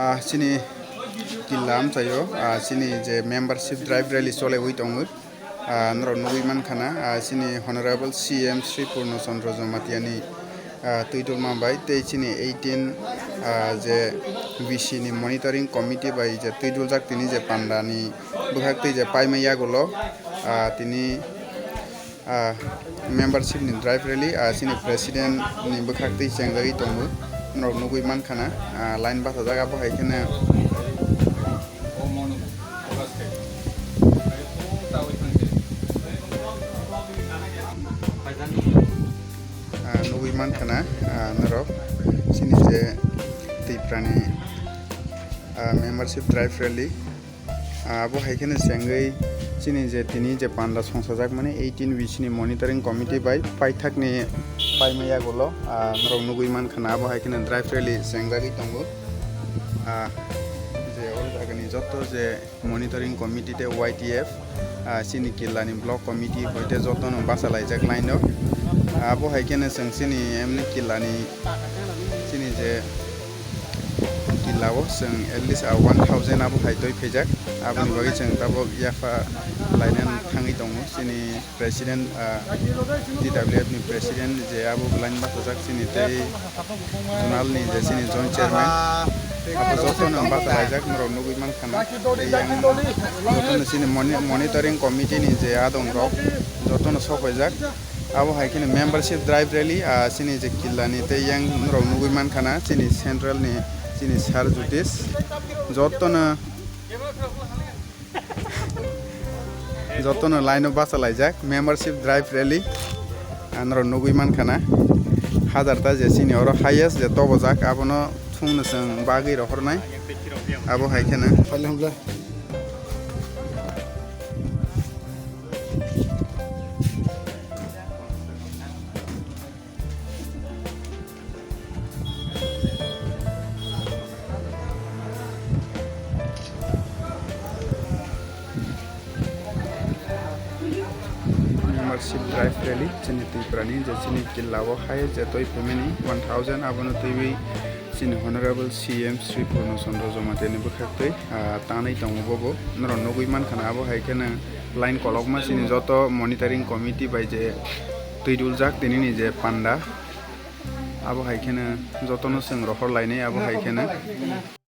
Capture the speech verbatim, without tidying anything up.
Ah, chini killa amchaio, ah, chini je membership drive rally cholewi tongo, ah, norok nugwi mankha na, ah, chini Honorable C M Sri Purno Chandra Jamatia ni, ah, twidulma bai tei chini eighteen, ah, je V C ni monitoring committee bai je twiduljak tini je panda ni bwkhak twi je paima yagulo, ah, tini, ah, membership ni drive rally, ah, chini president ni bwkhak twi chengjagwi tongo, norok nugwi mankha na, ah, line bachajak abo hai kheno, ah, nugwi mankha na, ah, norok chini je Tiprani, ah, membership drive rally. Ah, abo hai kheno chengwi chini je tini je panda songsajakmani eighteen V C ni monitoring committee bai paithakni paima yagulo, ah, norok nugwi mankha na abo hai kheno drive rally chengjagwi tongo. Ah, je o jagani joto je monitoring committee tei Y T F, ah, chini killani block committee hoite jotono bachalaijak line o. Abo hai kheno chwng chini emni killani chini je killa o chwng at least, ah, one thousand abo hai twi phaijak. Aboni bagwi chwng tabuk yapha lainani thangwi tongo. Chini president, ah, T W F ni president je abo line bachajak chini tei zonal ni je chini joint chairman. Abo jotono bachalaijak norok nugwi mankha na. Tei yang jotono chini moni-, monitoring committee ni je adong rok jotono sokphaijak. Abo hai kheno membership drive rally, ah, chini je killani tei yang norok nugwi mankha na chini central ni chini sir Jyotish jotono, jotono line o bachalaijak membership drive rally, ah, norok nugwi mankha na hajar ta je chini oro highest je tobojak abono thungno chwng bagwi rohornai abo hai kheno. Membership drive rally chini Tripura ni je chini killa o hai je twi phaimani one thousand abono twiwi chini Honorable C M Sri Purno Chandra Jamatia ni bwkhak twi, ah, tanwi tongo bobo. Norok nugwi mankha na abo hai kheno line kolokma chini joto monitoring committee bai je twiduljak tini ni je panda abo hai kheno jotono chwng rohor lainai abo hai kheno.